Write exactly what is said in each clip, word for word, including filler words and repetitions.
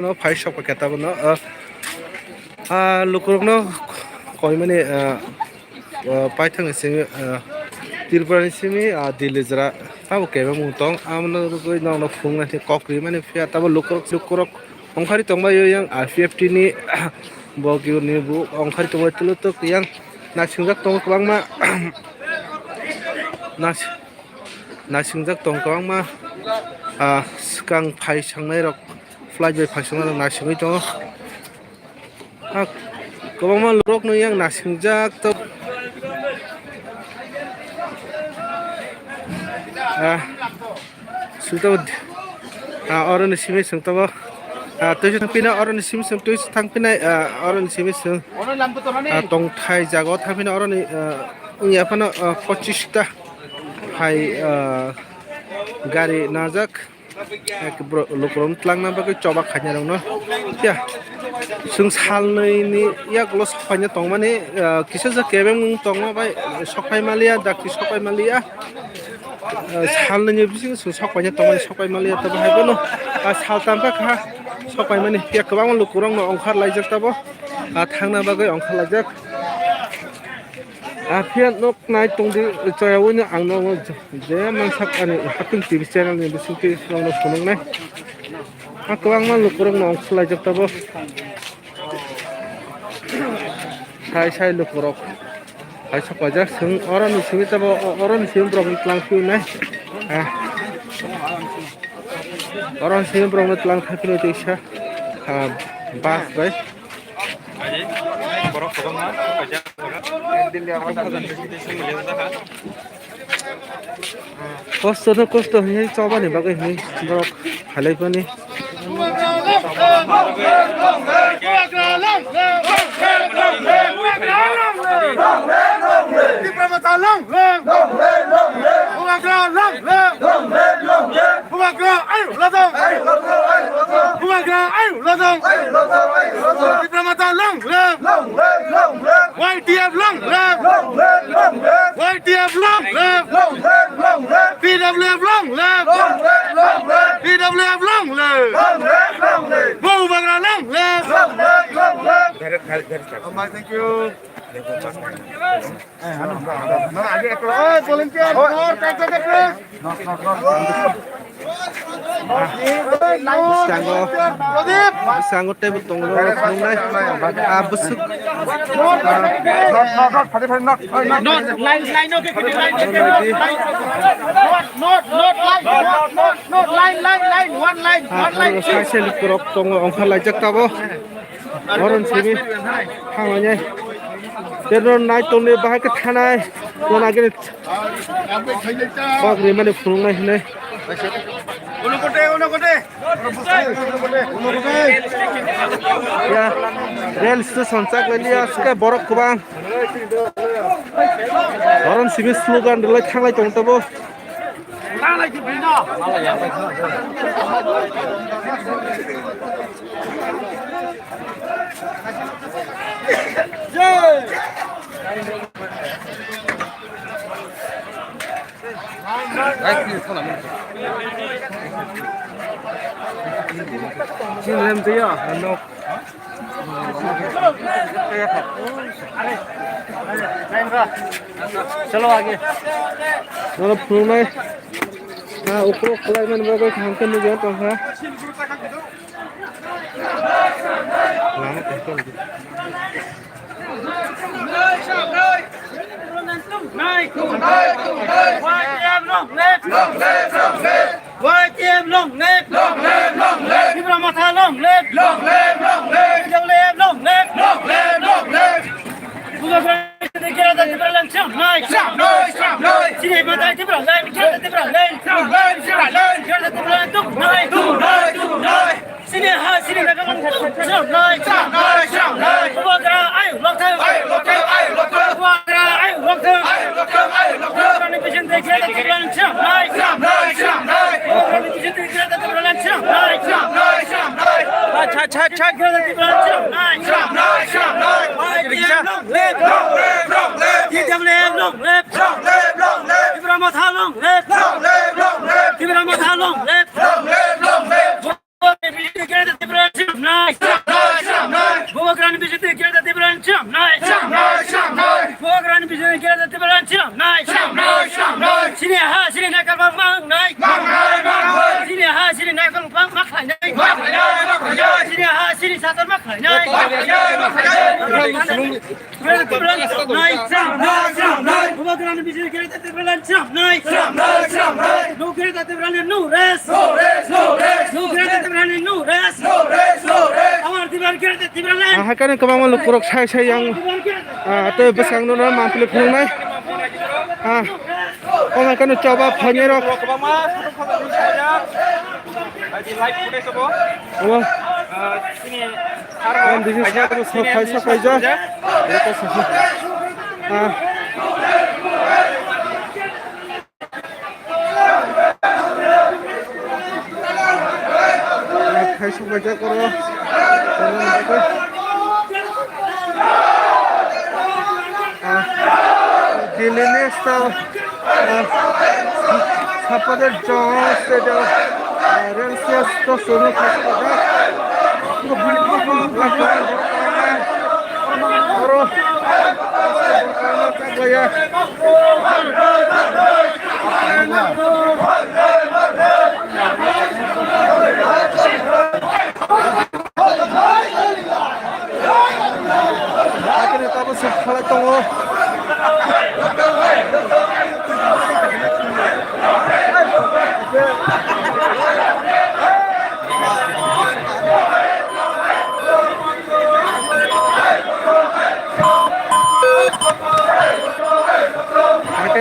No phai sok paikha tabukno, ah, ah, lukurokno koimani, ah, ah, paithakni simi, ah, Tripurani simi, ah, Delhi jora tamo kebengmung tong, amno rwgwi nokno phunuknai kok rimani phiya tamo lukurok, lukurok ongkhari tongbaio yang R P F T ni bogini bo ongkhari tongbai tulu tok yang nasingjak tongo kwbangma. Nas-, nasingjak tongo kwbangma, ah, swkang phai sangnairok. Flight bai phaisingma rok naisingwi tongo. Ah, kwbangma lukurokno yang naisingjak tok. Ah, sungtabo, ah, oroni simi sungtabo. Ah, twi thangpina oroni simi sung, twi thangpinai, ah, oroni simi sung. Ah, tongthai jaga o thangpina oroni, ah, wngya phano, ah, pochista hai, ah, gari najak. Ek bro-, lukurokno twlangna bagwi choba khainarokno. Ya, chwng salnwini yagulo sokphaina tongmani, ah, kisa je kebengmung tongma bai sokphai maliya, dakti sokphai maliya. Ah, salnwini bisingo chwng sokphaina tongmani sokphai maliya, tabo hai bono, ah, saltam kha kha sokphaimani. Ya, kwbangma lukurokno ongkhar laijak tabo, ah, thangna bagwi ongkhar laijak. Ah, phiya nok nai tongdi, choyaui no ang nogo je mansak ani Haping T V channel ni bisingtwi nokno phunuknai. Ah, kwbangma lukurokno ongkhorlaijak tabo. Sai sai lukurok hai sokpaijak, chwng oroni simi tabo, o-, oroni simi borokno twlang phiunai. Ah, oroni simi borokno twlang thai philai twi sa, ah, bus bai. Borok kwbangma sokpaijak. Kosto no kosto hinwi chobani bagwi hinwi borok phalai phani. Tipra Motha long live! Long live, long live! Bubagra long live! Long live, long live! Bubagra ayu lajong! Ayu lajong, ayu lajong! Bubagra ayu lajong! Ayu lajong, ayu lajong! Tipra Motha long live! Long live, long live! Y T F long live! Long live, long live! Y T F long live! Long live, long live! P W F long live! Long live, long live! P W F long live! Long live, long live! Bubagra long live! Long live, long live! Thank you. Bwskango, bwskango table tongo, nuknai. Ah, bwswk. Not, line, line, okay, okay, line, okay, line, line. Not, not, not, line, not, not, not, line, line, line, one line, one line, please. Kaisa lukurok tongo, ongkhorlaijak tabo. Oron simi thanglai nai. Terno nai tongni bahai khe thanai. Tona gini. Kok rimani phunuknai hinai. Uno kote, uno kote. Ya, rail station chak lai liya, sika borok kwbang. Oron simi slogan rwlai thanglai tong tabo. Chini lem twi ya, nok. Chalo age. Nono phunuknai. Ha, ukhrok khlai man bagwi kaham khe nukya tongkha. Lama kaham khe nukya. Y T F long live! Long live, long live! Y T F long live! Long live, long live! Tipra Motha long live! Long live, long live! T W F long live! Long live, long live! Bubagra Greater Tipraland cham nai! Cham nai, cham nai! Chini Motha Tipraland, Greater Tipraland! Cham nai, cham nai! Greater Tipraland tung nai! Tung nai, tung nai! Sini ha, sini Nagaland, sini Nagaland. Bubagra ayu lokthai. Ayu lokthai, ayu lokthai. Bubagra ayu lokthai. Ayu lokthai, ayu lokthai. Bubagrani bising twi Greater Tipraland sini nai. Sini nai, sini nai. Bubagrani bising twi Greater Tipraland sini nai. Sini nai, sini nai. Cha, cha, cha. Greater Tipraland sini nai. Sini nai, sini nai. Y T F long live. Long live, long live. T W F long live. Long live, long live. Tipra Motha long live. Long live, long live. Tipra Motha long live. Long live, long live. Nai. Bubagrani bisingtwi Greta Tipraland swnamnai. Bubagrani bisingtwi Greta Tipraland swnamnai. Chini ha chini naikol bang mangnai. Chini ha chini naikol bang makhlainai. Chini ha chini sator makhlainai. Bubagrani bisingtwi Greta Tipraland swnamnai. No Greta Tipraland, no rest. No Greta Tipraland, no rest. Amar dibar Greta Tipraland. Ah, hakani kwbangma lukurok sai sai yang, ah, tei bwskango no mampli phunuknai. Ah, o hakani choba phainirok. Omo. Ang bisi sakno sok phai sok phai ja. Ah. Phai sok phai ja koro. Ah. Delhi National. Sapader John Stadium, Real Sales to Sunu Hospital. Oro Hakhe tabuk se khalai tongo. Hakhe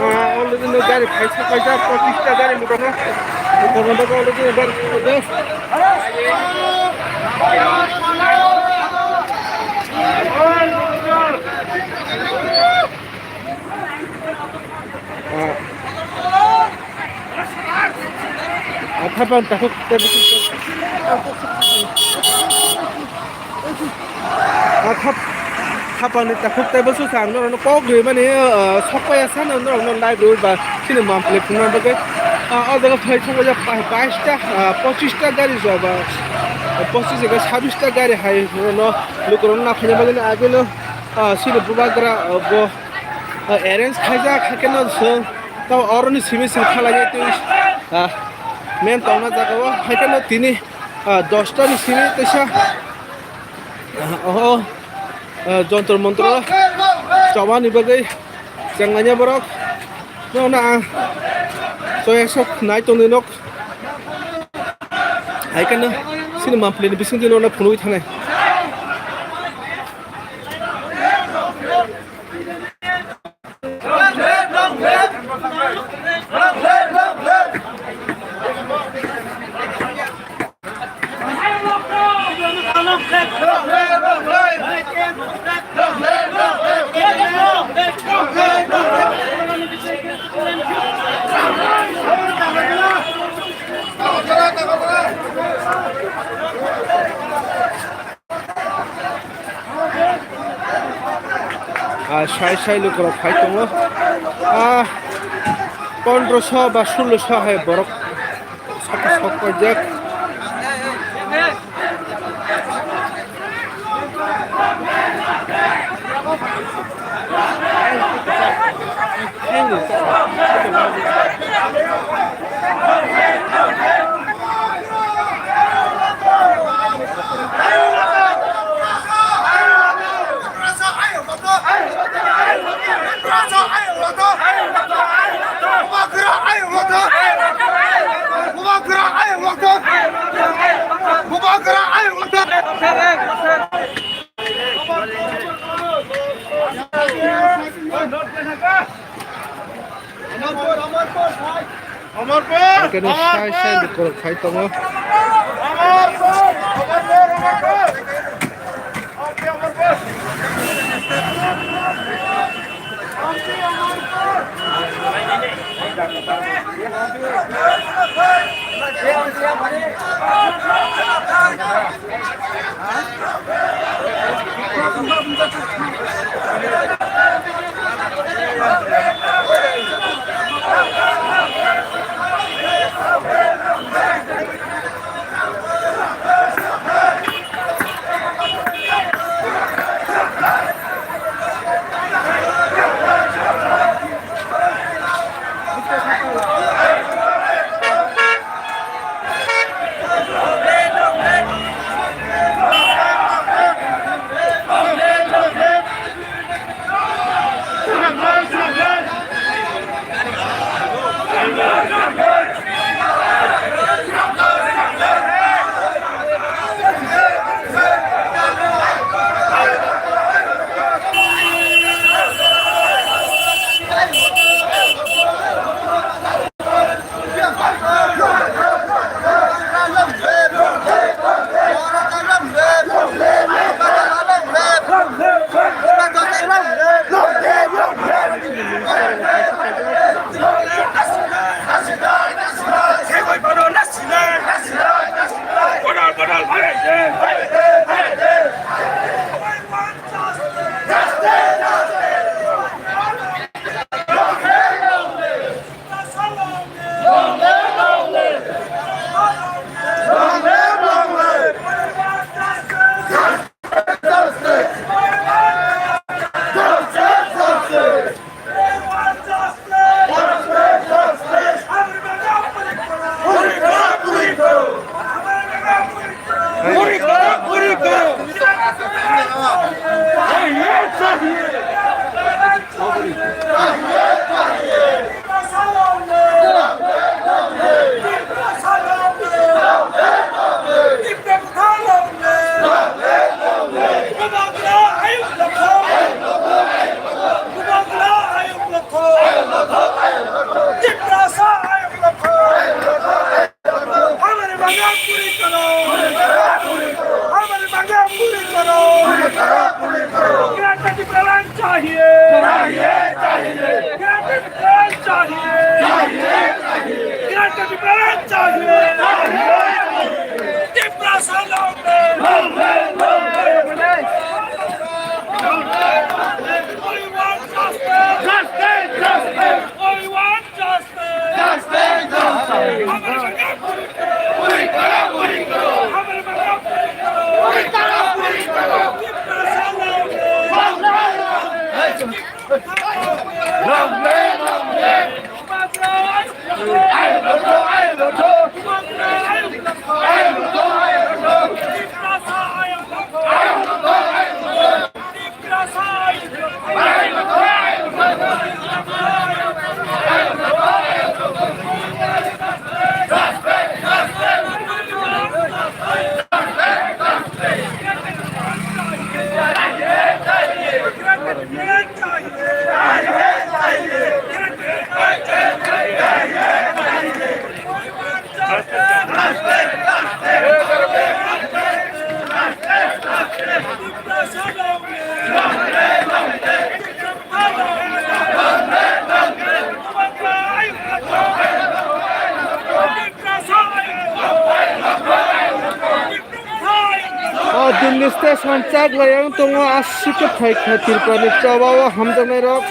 Already no gari phaisa phaisa, pochista gari motor no. Motor no already no gari phaisa. Ah. Athapan takhuk tei bwswk. Athap, thapani takhuk tei bwswk ang norokno kok rwmani, ah, sokpaiya sano norokno live rwui ba chini mampli phunukna bagwi. Ah, o jaga phai thangbaijak bai-, baista, ah, pochista gari joba, ah, pochis ega sabista gari hai norokno lukurokno naphaina bagwi agwino, ah, chini bubagra, ah, bo. Ah, arrange khaijak, haikhe no chwng tamo oroni simi chwng khalai twi, ah, main tongna jaga o, haikhe no tini, ah, dosta ni simi teisa, ah, oho, ah, jontro montro chobani bagwi chenglaina borok. No na ang soyasok nai tongni nok, haikhe no chini mampli ni bisingtwi no phunugwi thanai. Ah, sai sai lukurok phai tongo. Ah, pondroso ba sulloso hai borok saka sok paijak. Hakhe no sai sai ni korok khai tongo. हमारी मांगे पूरी करो। हमारी मांगे पूरी करो। पूरी करो, पूरी करो। गिरफ्तार की प्रधान चाहिए। चाहिए, चाहिए। गिरफ्तार की प्रधान चाहिए। चाहिए, चाहिए। गिरफ्तार की प्रधान चाहिए। चाहिए, चाहिए। तिप्रा सालों में। We want justice. Justice, justice. We want justice. Justice, justice. हमारी मांगे पूरी करो। पूरी करो, पूरी करो। हमारी मांगे पूरी करो। पूरी करो, पूरी करो। तिप्रा सालों में। Long live, long live. O Delhi station chak lai ang tongo, aswk khe phai kha Tripura ni choba o hamjaknai rok.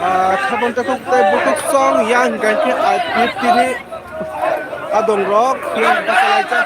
Ah, khabon takhuk tei bukhuk song yang hingkha khe, ah, tini adong rok yang bachalaijak.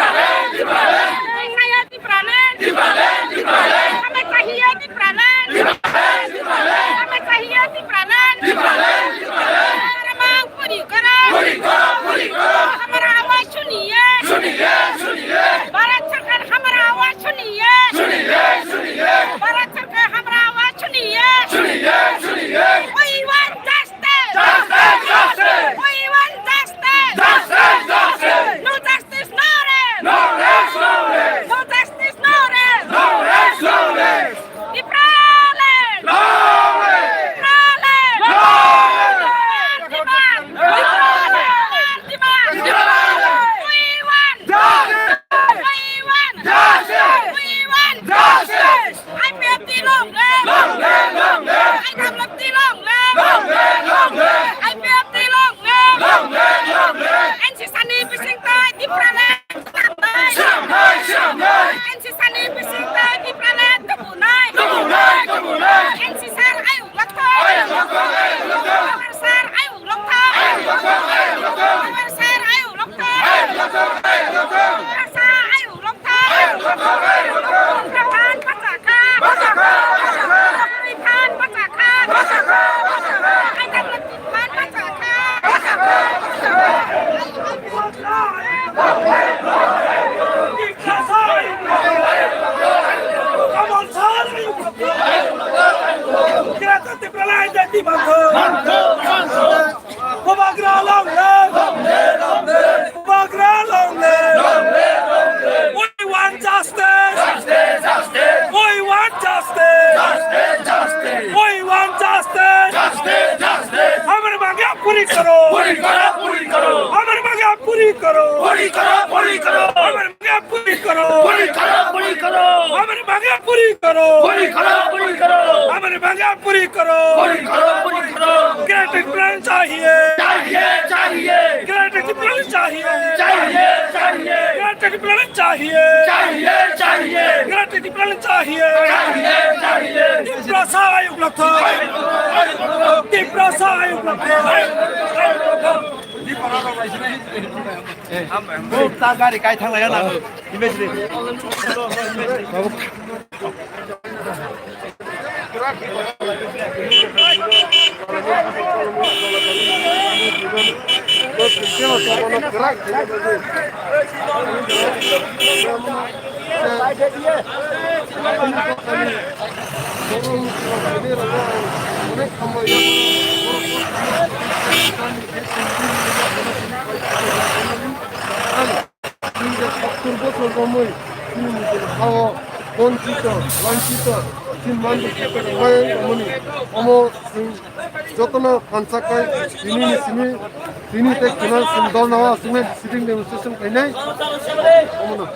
Tipraland, Tipraland. Kaya Tipraland. Tipraland, Tipraland. Kame kahiya Tipraland. Tipraland, Tipraland. Kame kahiya Tipraland. Tipraland, Tipraland. Puri karo. Puri karo, puri karo. Hamara awaz suniye. Suniye, suniye. Bharat Sarkar hamara awaz suniye. Suniye, suniye. Bharat Sarkar hamara awaz suniye. Suniye, suniye. We want justice. Justice, justice. We want justice. Justice, justice. No justice, no rest. No rest, no rest. No justice, no rest. No rest, no rest. Tipraland! Long live! Tipraland! Long live! Our demand! Tipraland! Our demand! Tipraland! We want! Justice! We want! Justice! We want! Justice! I P F T long live! Long live! Long live! I W F T long live! Long live! Long live! I P F T long live! Long live! Long live! N C sani bising tai Tipraland! Swnamnai, swnamnai. N C sani bising tai Tipraland tubunai. Tubunai, tubunai. N C sar ayuk lokthai. Ayuk lokthai, ayuk lokthai. Power sar ayuk lokthai. Ayuk lokthai, ayuk lokthai. Power sar ayuk lokthai. Ayuk lokthai, ayuk lokthai. Power sar ayuk lokthai. Ayuk lokthai, ayuk lokthai. Tipraland bachakha. Bachakha, bachakha. Tipraland bachakha. Bachakha, bachakha. Tipraland bachakha. Bubagra long live! Bubagra long live! We want justice! Justice, justice. We want justice! Justice, justice. We want justice! Justice, justice. Hamari mange puri karo! Puri karo, puri karo. Hamari mange puri karo! Puri karo, puri karo. Hamari mange puri karo! Puri karo, puri karo. Hamari mange puri karo! Puri karo, puri karo. Hamari mange puri karo! Puri karo, puri karo. Greater Tipraland chahiye! Chahiye, chahiye. Greater Tipraland chahiye! Chahiye, chahiye. Greater Tipraland chahiye! Chahiye, chahiye. Greater Tipraland chahiye! Chahiye, chahiye. Tiprasa ayuk lokthai! Tiprasa ayuk lokthai! Bo ta gari kai thang lai na. Imagine. Chini je sottur bochor romwi chini nijini ha-o bonchito, lanchito, chini mandri khe kwrwngmani omo chwng jotono phansa khai tini ni simi tini tei khuna chwng dorna o aswknai sitting demonstration khainai omono.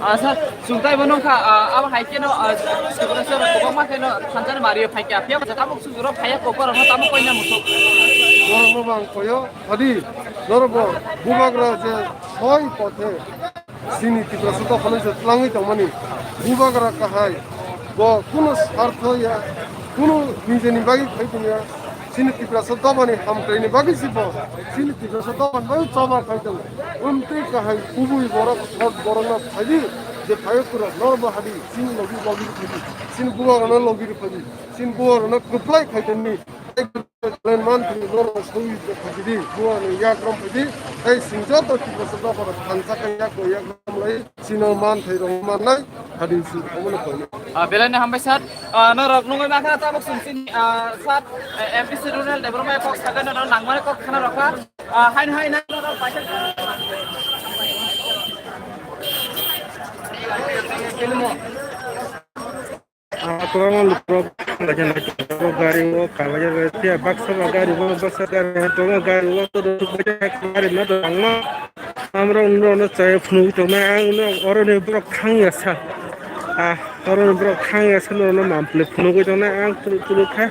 Ah, sir, chwng taibo nungkha, ah, abo hai kheno, ah, Tiprasa rok kwbangma kheno thansa ni mario phaikha, phiya ba tabuk chwng rok phaiya kokborok no tamo koina muchuk. Borok no bang koyo, adi norok bo bubagra je soi pothe. chini Tiprasa dophano se twlangwi tongmani bubagra kahai, bo kunu sartho ya, kunu nijeni bagwi khai tongya, chini Tiprasa dophani hamkraini bagwi se bo chini Tiprasa dophani bagwi choba khai tongo. Umtwi kahai kubui borok, hot borokno phaidi, je phaiyo kura norbo hadi, chini logi logi phaidi, chini bubagrano logi phaidi, chini bubagrano kwplai khai tongni. Len man thwi norok soi phaidi, buani yakrom phaidi, tei sing joto Tiprasa dophano thansa khe yakro yakrom lai, chino man thwi rok mannai, hadi si omono kono. Ah, belai no hambai sir. Ah, norok nungwi mankha tabuk sung sini, ah, sir, eh, M P C Rural Development kok sakha norok nangmani kok khana rokha. Ah, hain hain norok paisa. Ah, kwbangma lukurok gari o kalaijak, phiya baksa ba gari o, baksa gari o tongo, gari o to rwchukbaijak, gari no tongo. Amrok norokno chaya phunugwi tongnai, ang no oroni borok thang ya sa. Ah, oroni borok thang ya sa, norokno mampli phunugwi tongnai, ang tulu tulu kha.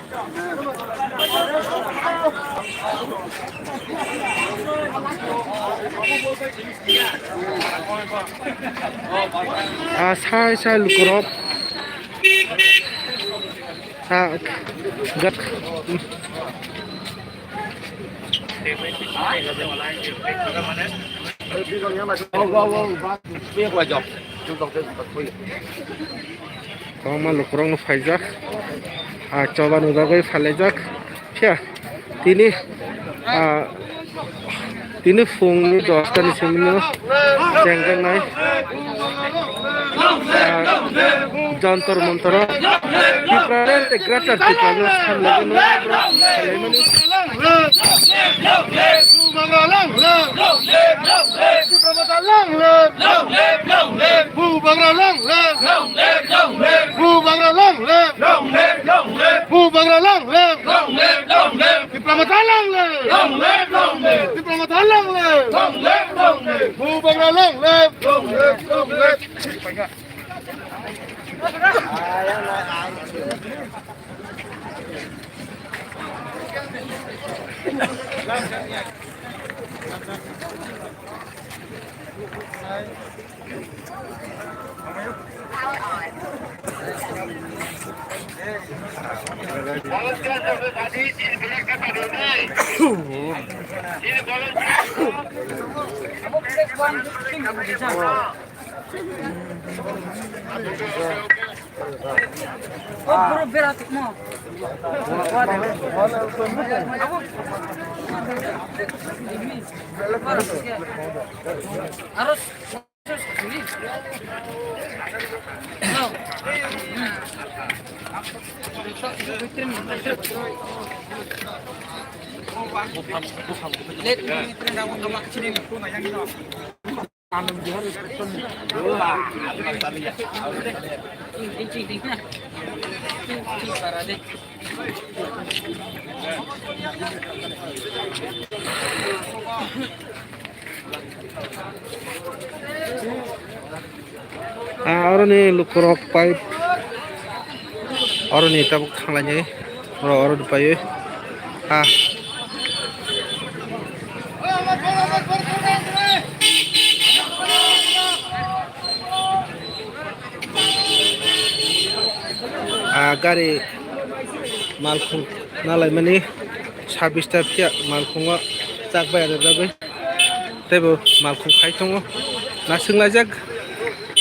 Ah, sai sai lukurok. Ah, gak. Kwbangma lukurokno phaijak, ah, chobani bagwi phalaijak. Phiya tini, ah, tini phungni dosta ni simi no chengjaknai, ah, Jantar Mantar o Tipraland tei Greater Tipraland no samlaiwi no borok khalaimani. Bubagra long live! Tiprasa long live! Bubagra long live! Bubagra long live! Long live, long live. Bubagra long live! Long live, long live. Tipra Motha long live! Long live, long live. Tipra Motha long live! Long live, long live. Bubagra long live! Long live, long live. Ah, oroni lukurok pipe oroni tabuk thanglainai, oro oroni paiwi ah. Ah, gari malkhung nalaimani sabista phiya malkhungo chak bai rwjagwi teibo malkhung khai tongo, nasinglajak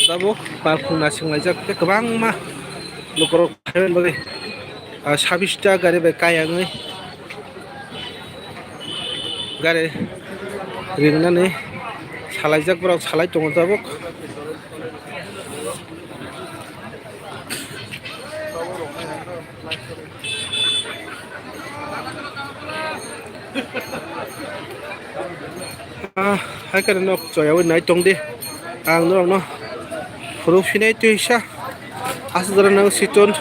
tabuk malkhung nasinglajak tei kwbangma lukurok khaimani bagwi, ah, sabista gari bai kayangwi gari ringnani salaijak borok salai tongo tabuk. Ah, hai khe nok choyawi nai tong di. Ang norokno phuru phinai twi sa. Aswk jora nang siton.